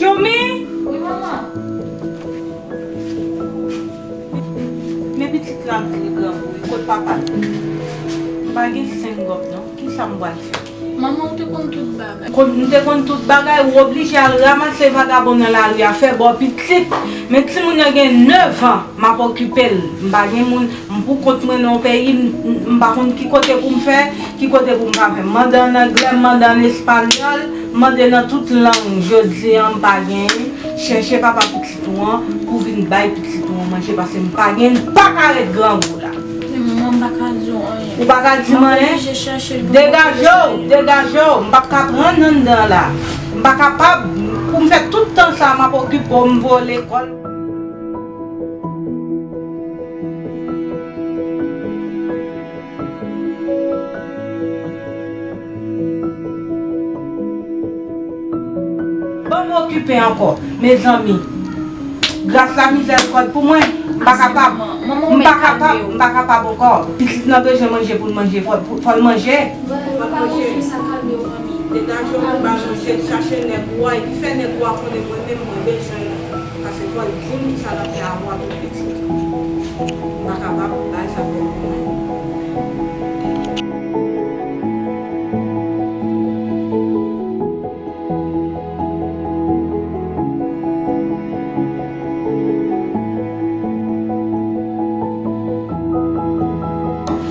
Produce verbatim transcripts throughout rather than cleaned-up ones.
Yomi! Wi, manman. Men pitit la ap di l grangou wi. Kot papa l? M pa gen senk gòp non. Kisa m pral fè? Manman, ou te konn tout bagay. Kon, m te konn tout bagay, ou oblije al ranmase vagabon nan lari a, fè bò pitit. Men timoun nan gen nèf an, m ap okipe l. M pa gen moun, m pou kont mwen nan yon peyi, m, m, m pa konn ki kote pou m fè, ki kote pou m pa fè. M mande ann anglè, m mande ann espanyòl, m mande nan tout lang. Jodi a, m pa genyen. Chèche papa pitit ou an pou vin bay pitit ou an manje, paske m pa gen, m pa ka ret grangou la. Men manman, m pa ka di w anyen. Ou pa ka di m anyen? M oblije chèche l pou mwen. Degaje w, degaje w. M p ap ka pran anndan la. M pa kapab, pou m fè tout tan sa, m ap okipe w, m voye w lekòl. Ban m okipe ankò, mezanmi. Gras la, mizèrikòd pou mwen. M pa kapab. M pa kapab, m pa kapab ankò. Pitit nan bezwen manje pou l manje, fò, fò l manje. Degaje w pou ba manje, chache nèg ou a, epi fè nèg ou a konnen mwen menm mwen bezwen l. Paske fò l di m sa l ap fè avè w pou pitit. M pa kapab bay sa fè pou mwen.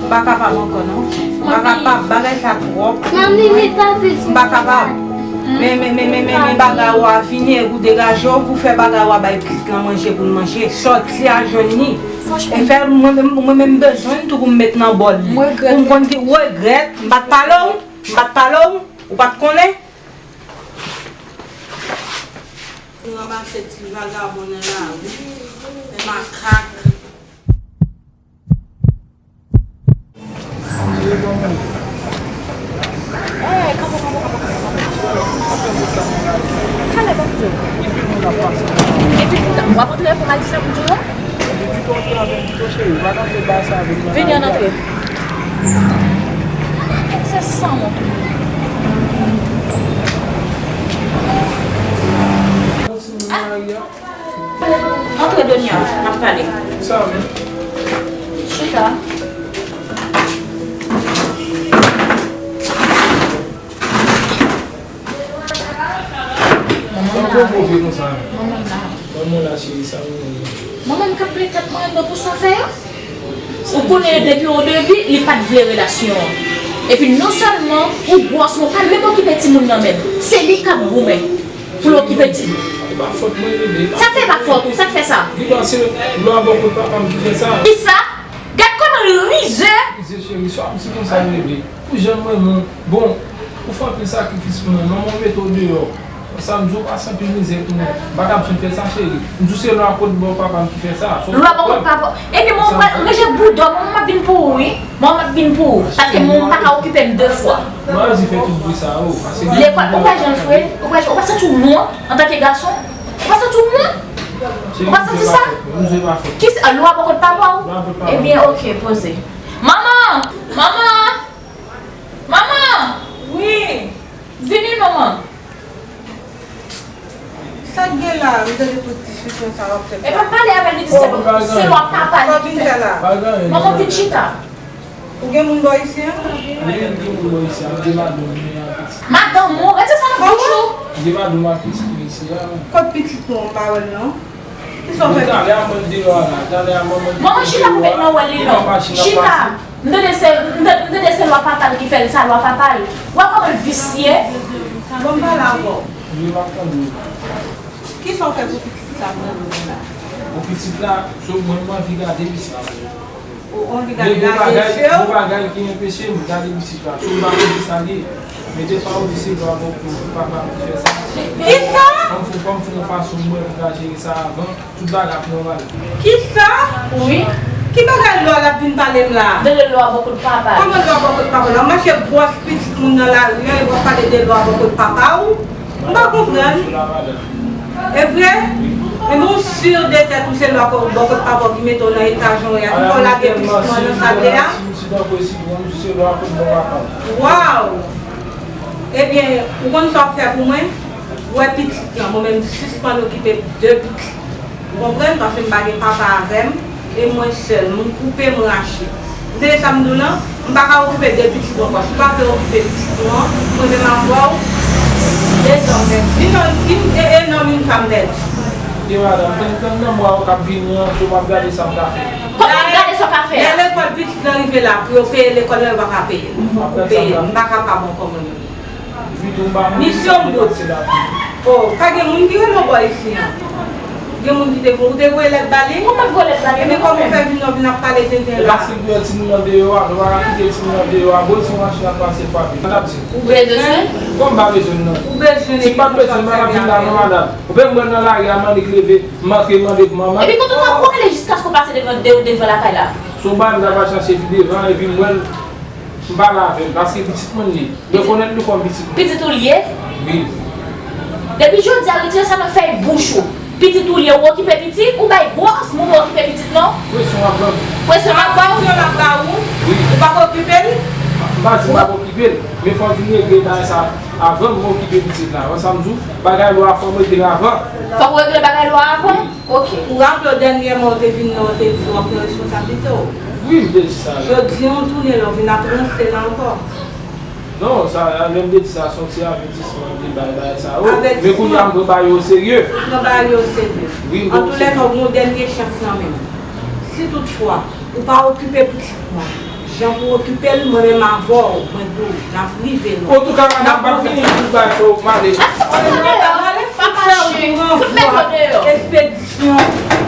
M pa kapab ankò non. M pa kapab, bagay sa twòp. M pa kapab. Men, men, men, men, men, men bagay ou a fini, e ou degaje w pou fè bagay ou a bay pitit lan manje pou l manje. Sòti a jwenn li. E fè mwen menm, mwen menm bezwen l tou pou m met nan bòl li. Pou m konn ki regrèt, m pa t pale w, m pa t pale w, ou pa t konnen. Nou ranmase ti vagabon nan lari, makak. Epi w ap antre pou m al di sa pou di w? Vini, ann antre. Se sanwont. Antre, Donia, n ap pale. Chita. Manman la. Manman la, cheri, sa ou ye? Manman m k ap plen tèt mwen anndan pou sa w fè a. Ou konnen depi o debi, li pa t vle relasyon an. Epi non sèlman ou gwòs, men ou pa menm okipe timoun nan menm. Se li k ap goumen pou l okipe timoun. E pa fòt mwen, bebe. Sa fè pa fòt ou, sa k fè sa? Li panse lwa bò kot papa m ki fè sa. Kisa? Gad kòman l rize! Rize, cheri, sa m si konsa, bebe. Pou jan m renmen w. Bon, ou fè anpil sakrifis pou mwen. Manman w mete w deyò. Sa m di w pase anpil mizè pou mwen. M pa t ap janm fè sa, cheri. M di w se lwa kot bò papa m ki fè sa. Lwa bò kot papa. Epi mwen, mwen, ranje bouda w, mwen, m ap vin pou ou, wi. Mwen, m ap vin pou ou. Paske mwen, m pa ka okipe m de fwa. Mwen, anvi fè tout bri sa yo. Lekòl, ou pa janm fre, ou pa, ou pa santi w wont antanke gason? Ou pa santi w wont? Ou pa santi sa? Kisa, lwa bò kot papa w? Ebyen, oke, poze. Manman! Manman! Manman! Wi! Vini non, manman! Sa k gen la? M tande tout diskisyon sa w ap fè. E pa pale avè l, li di se, se lwa papa li ki fè. Manman, vin chita. Ou gen moun bò isi a? Wi, m gen moun bò isi a. M gen madanm mwen ak pitit. Madanm ou? Retire sa nan bouch ou. M gen madanm ak pitit mwen isi a. Kot pitit mwen, m pa wè l non. Kisa w fè? Talè a mwen deyò a la. Talè a mwen deyò a. Manman, chita pou mèt mwen wè li non. Chita. M tande se, m tande, m tande se lwa papa l ki fè l sa, lwa papa l. Ou wè kòman l visye? Bon, m pale avè w. Wi, m ap tande w. Kisa w fè pou pitit sa m tande w la? Pou pitit la, se mwen, m anvi gade pitit la. Ou anvi gade lave je w? Gon bagay ki anpeche m gade pitit la. Si w pa konn kisa l ye, mete pa w di se lwa bò kot papa m ki fè sa. Kisa? Fò m fè, fò m fè yon fason mwen pou m ka jere sa avan tout bagay ap nòmal. Kisa? Wi. Ki bagay lwa l ap vin pale m la? De lwa bò kot papa l. Kòman lwa bò kot papa l? L ap mache bwòs pitit moun nan lari a, epi w ap pale de lwa bò kot papa w? M pa konprann. E vre? Ebyen ou si de tèt ou se lwa bò kot papa w ki mete w nan eta jan w ye a, ki fè w lage pitit mwen nan sal de a? Waw! Ebyen, ou konn sa w ap fè pou mwen? Ou wè pitit lan, mwen menm sispann okipe de pitit. Ou konprann? Paske m pa gen papa avè m, e mwen sèl, m koupe, m rache. Ou tande sa m di w lan? M pa ka okipe de pitit ankò. Si w pa vle okipe pitit ou an, mwen menm avè w, dezòmè, vin, vin, e, e, nonm, vin fanm nèt. Gen madanm, tann, tann nan mwa w k ap vini an, so m ap gade sa m ka fè. Kòman w ap gade sa w ka fè a? Lè lekòl pitit lan rive la, pou yo peye lekòl lan, yo pa ka peye l. Fòk ou peye l. M pa kapab ankò mwen menm. Misyon m bout. Oh, pa gen moun ki rele w bò isi an. Gen moun ki te voye, ou te voye lèt ba li? Mwen pa t voye lèt ba li. Epi kòman w fè vin nan vin ap pale tenten la? E paske pou yon timoun nan deyò a, nou pa ka kite timoun nan deyò a, bon, si yon machin ap pase frape. Sa t ap di? Ou bezwen? Kòm m pa bezwen nan. Ou bezwen. Si m pa t bezwen, m pa t ap vin la non, madanm. Ou pa wè m nan lari a, m annik leve, m antre mande pou manman. Epi kote w t ap prale jiskaske w pase devan, de-, devan lakay la? Se yon bagay m ta pral chache pi devan, epi m wè l, m pale avè l, paske pitit mwen li ye. Rekonèt li kòm pitit mwen. Pitit ou li ye? Wi. Depi jodi a, retire sa nan fèy bouch ou. Pitit ou li ye, ou okipe pitit, ou bay gwòs moun, ou okipe pitit non? Presyon ap ban m. Presyon ap ba w? Presyon ap ba ou? Wi. Ou pa ka okipe l? M pa di m pa ka okipe l, men fò m vin regle bagay sa avan m okipe pitit la. Wè sa m di w? Bagay lwa a fò m regle l avan. Fòk ou regle bagay lwa a avan? Wi. Ok. Ou raple w dènyèman ou te vin la, ou te di w ap pran responsablite w? Wi, m te di sa. Jodi a, w tounen la, w vin ap ranse la ankò. Non, sa, lè m te di sa, se yon ti avètisman m te bay bagay sa yo. Men kounye a, m pran bagay yo oserye. Ou pran bagay yo oserye. Wi, m pran yo oserye. Antoulèka, w gen yon dènye chans nan men w. Si toutfwa, ou pa okipe pitit mwen, jan pou w okipe l, mwen menm avè w, mwen di w, n ap rive lwen. Antouka, madanm, m p ap vini pou bagay sa yo, m ale. Papa, fout bèt yo deyò. Espedisyon.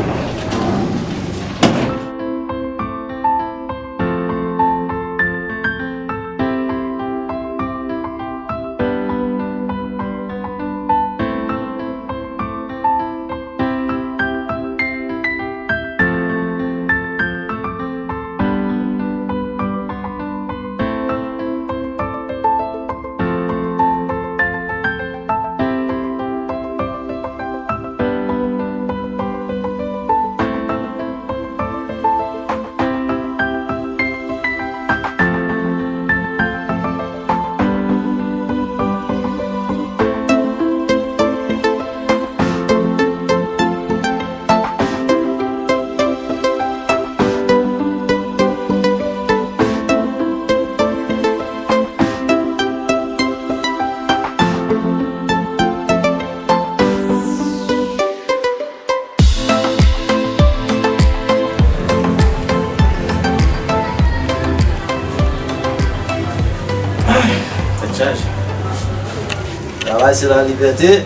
Tèt chaje. Travay se lalibète.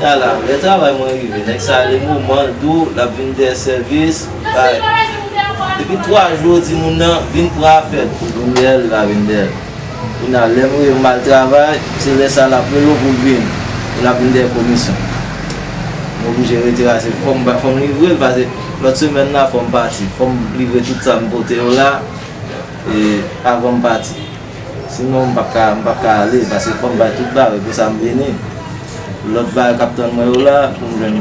Ala, lè travay mwen rive, nèg sa a, le moman l di w l ap vin dèyè sèvis, bay. Depi twa jou, w di moun nan, vin pran afè l. Vin dèyè l, li pa vin dèyè l. Kounye a, lè m rive, m al travay, se lè sa a l ap rele w pou l vin. L ap vin dèyè komisyon. M oblije retire, se fò m, fò m livre l, paske lòt semèn la, fò m pati. Fò m livre tout sa m pote yo la, e, avan m pati. Sinon, m p ap ka, m p ap ka ale, paske fò m bay tout bagay, pou sa m vini. Lòt bagay k ap tann mwen yo la, pou m jwenn,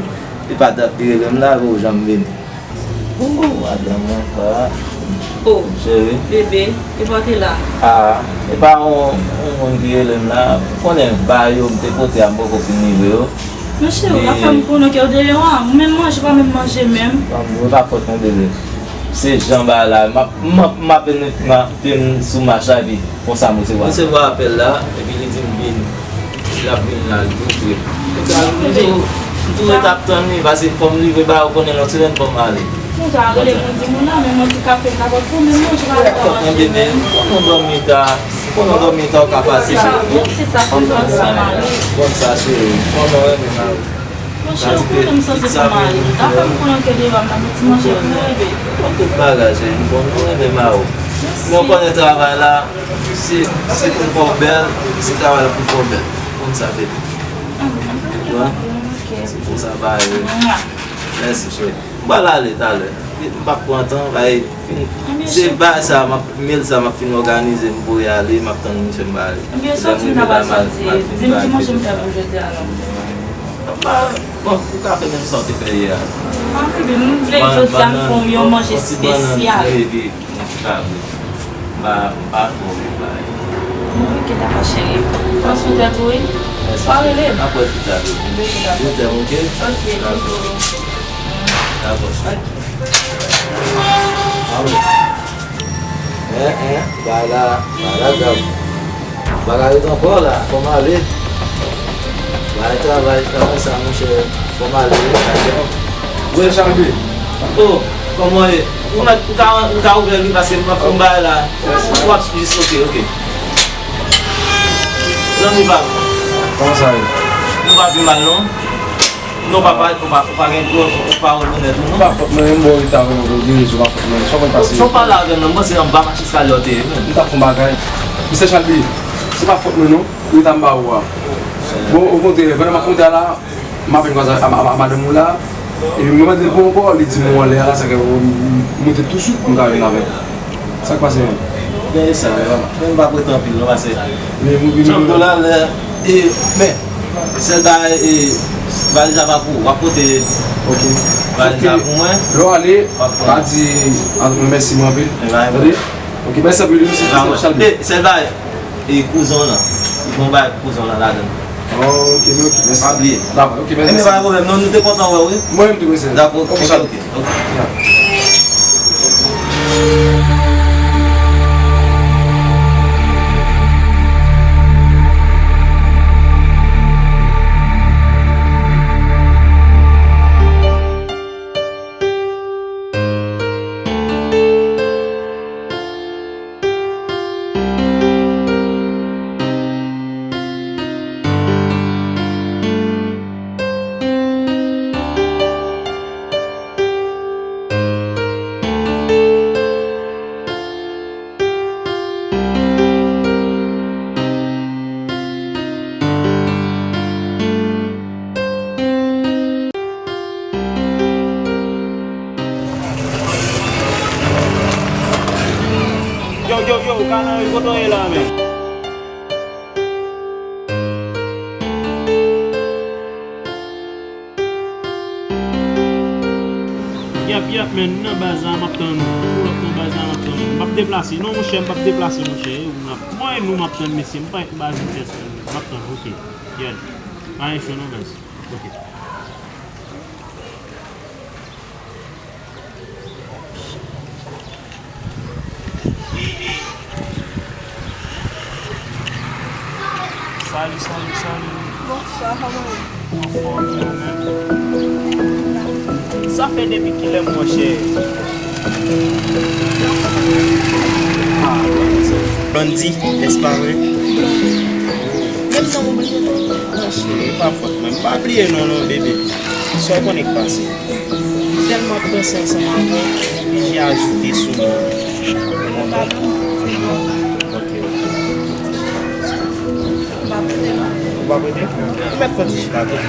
e pa dat li rele m la, pou jan m vini. Bonbon, madanm mwen, pa. Oh, cheri. Bebe, e pa w te la? Ah, e pa yon, yon moun ki rele m la. Ou konnen bagay yo m te pote a, m poko fin livre yo. Men cheri, w pa fè m konnen ke w deyò a. Ou menm manje, w pa menm manje menm. Bon, e pa fòt mwen, bebe. Se jan bagay la, m ap, m ap, m ap, m ap, m ap sou mach la, epi konsa m resevwa. M resevwa apèl la, epi li di m vin. L ap vin la, li tou pre. M tou, m tou ret ap tann li, paske fò m livre bagay, ou konnen lòt semèn fò m ale. Ou ta rele pou di moun nan, men mwen di kafe m la pot pou menm manje pa. Fòk mwen bebe, ou konnen w dòmi ta, ou konnen w dòmi ta, ou ka pase. Menm si sa, fò m pran swen mari. Konn sa, cheri, ou konnen w renmen mari. Monchè, ou konnen m sanse pou mari. Ou ta fè m konnen ke devan m ta fè ti manje pou mwen, bebe. Ou konn tout bagay, cheri, m konnen w renmen mari w. Men ou konnen travay la, se, se pou l fè w bèl, se travay la pou l fè w bèl. Ou konn sa, bebe. Ou konprann? Se konsa bagay yo ye. Mèsi, cheri. M pral ale talè. M p ap pran tan, bay, fin, se bagay sa, m ap, mail sa, m ap fin òganize, m voye ale, m ap tann misye, m pral ale. Ebyen, sòti m ta pral sòti. Di m ki manje m fè pou jodi a, non. Bon, ou ka fè menm sa w te fè yè a. Anpil, m vle jodi a m fè w yon manje espesyal. Yon ti kafe. M pa, m pa twò vle bay. Oke, dakò, cheri. Pran swen tèt ou, wi. Mèsi, cheri. Pa rele m. N ap wè pita, baby. Oke, dakò. Pita m, oke? Oke, dakò. Dakò, cheri. Oke. Alò. Hein, hein, bagay la, bagay la grav. Bagay ret ankò la, fò m ale. Bagay travay, travay sa, monchè, fò m ale, wi, bagay la. Wi, Charlie. Oh, kòman ye? Ou mèt, ou ka, ou ka ouvè li paske m ap fè yon bagay la. Mèsi. W ap jis, oke, oke. Zanmi pa m. Kòman sa ye? Nou pa pi mal, non? Non, papa, ou pa, ou pa gen, ou, ou pa onèt, non? Se pa fòt mwen, menm bon reta mwen, bon, gen rezon, se pa fòt mwen, sa konn pase. Sa w pale avè m nan, m panse anba mach eskalye w te ye, menm. M t ap fè yon bagay. Mistè Chalbi, se pa fòt mwen, non, reta m ba ou a. Bon, okontrè, pandan m ap monte a la, m apèn kwaze a, a, a, a madanm ou la, epi mwen mande l pou ankò, li di m ou anlè a la, sa fè m monte touswit pou m ka jwenn avè l. Sa k pase menm? Gade sa, men m p ap rete anpil non, paske men m, men m, jan m di w la, lè, e, men, sèl bagay, e, valiz la pa pou ou, w ap pote valiz la pou mwen. Lè w ale, pa di mèsi mwen anpil. Tande? Ok, mèsi anpil, wi, se Chalbi. Sèl bagay, e, kouzen w lan, li gon bagay pou kouzen w lan ladan l. Ok, men ok, mèsi. Pa bliye. Dakò, ok, mèsi. Enben, pa gen pwoblèm, non, nou te kontan wè w, wi. Mwen menm tou, mesye. Dakò, ok, ok. Yo, yo, yo, Kanan, kote w ye la, men? Yap, yap, men, m nan baz la, m ap tann ou. Pull up nan baz la, m ap tann ou. M p ap deplase, non, monchè, m p ap deplase, monchè. E ou m ap, mwen, e nou m ap tann, mesye. M pa baz M T S, m ap tann ou, ok. Yeah. Pa gen cho, non, baz. Ok. Salut, salut, salut. Bonswa, kòman w ye? Anfòm, ou menm? Sa fè depi kilè, monchè? Ah, Blondy, n'est-ce pas vrai? Menm jan m bliye tou. Non, cheri, e pa fòt mwen. M pa bliye non, non, bebe. Sa w konnen k pase? Tèlman ap panse ansanm avè w, m oblije ajoute sou non. Ou pa konprann? Ok, ok. M pa prete non. Ou pa prete? Ou mèt fè ti chita tou.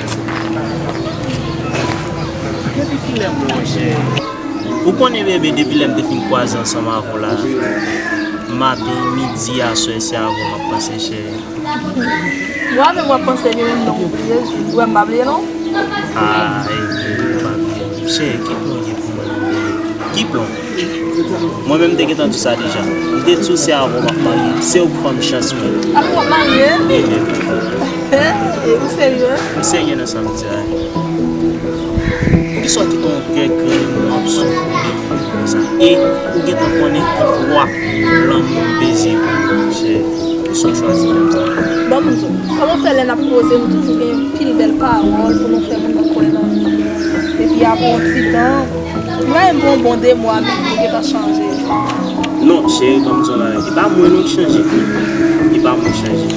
Depi kilè, monchè? Ou konnen, bebe, depi lè m te fin kwaze ansanm avè w la, maten, midi, aswè, se avè w m ap panse, cheri. Ou avè m w ap panse li menm non. Jezi, ou wè m pa bliye non. Ah, e vre, ou pa bliye. Cheri, ki plan w gen pou mwen menm, bebe? Ki plan? Mwen menm, m te gentan di w sa deja. M te di w se avè w m ap marye. Se ou k fè m chans mwen. Avè w m ap marye? Wi, bebe. E, ou serye? M serye nan sa m di a. Poukisa w kite yon gègrenn moun ap soufri devan w konsa? E ou gentan konnen ki pwa lanmou m peze pou ou, cheri. Poukisa w chwazi fè m sa? Bon, m di w, kòman fè lè n ap koze, nou toujou gen yon pil bèl pawòl pou nou fè moun nan kwè nan nou? Epi apre yon ti tan, nou pa menm pran yon bon de mwa, men nou gentan chanje. Non, cheri, ban m di w yon bagay. E pa mwen non k chanje. E pa mwen k chanje.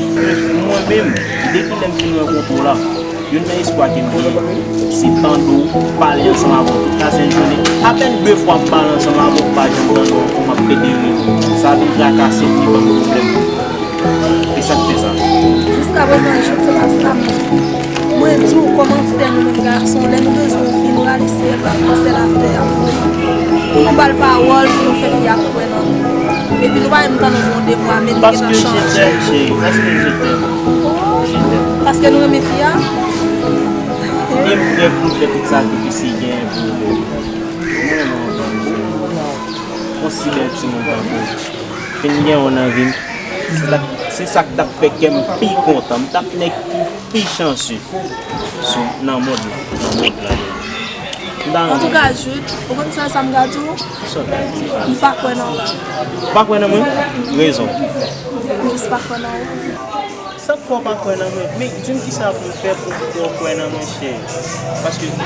Mwen menm, depi lè m fin rankontre w la, youn nan espwa ke m genyen, se tande w, pale ansanm avè w tout lasent jounen. Apèn de fwa m pale ansanm avè w, m pa janm tande w ankò, m ap plede ri. Sa vin trakase m, li ban m pwoblèm. E sa k fè sa? Jiskaprezan, jodi a, se pa sa m di. Mwen di w kòman fè nou menm gason, lè nou bezwen yon fi, nou rale syèl la, nou pran sèl atè a. Pou nou ba l pawòl, pou nou fè fi a kwè nan nou. Epi nou pa menm tann yon bon de mwa, men li gentan chanje. Paske je t'aime, cheri, paske je t'aime. Je t'aime. Paske nou renmen fi a? E m prè pou m fè tout sakrifis ki genyen pou ou, bebe. Mwen renmen w anpil, cheri. Yon si bèl timoun tankou w. Fin gen w nan vi m. Se sa, Se sa k t ap fè kè m pi kontan. M t ap nèg ki pi chanse sou, nan mond lan, nan mond lan. M ta renmen. Antouka, Jude, ou konn sa, sa m ka di w? Sa w ta di? M pa kwè nan ou. Ou pa kwè nan mwen? Rezon. M jis pa kwè nan ou. Sa k fè w pa kwè nan mwen? Men, di m kisa pou m fè pou m fè w kwè nan mwen, chè? Paske m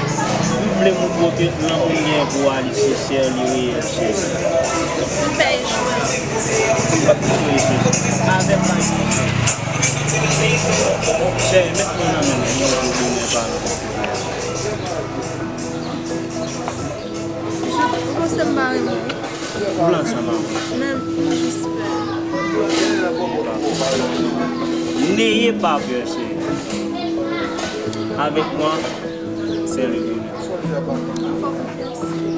vle montre w ke lanmou m gen pou Alice se sè, li reyèl, chè. M pè echwe. M p ap echwe, chè. Avè m pa gen echwe. Chè, met mwen nan men m, mwen pou demen pa nan. Ou panse m pa renmen w? Ou vle ansanm avè m? Men m jis pè. N'ayez pas peur, chérie. Avec moi, c'est le bonheur. Fè w konfyans.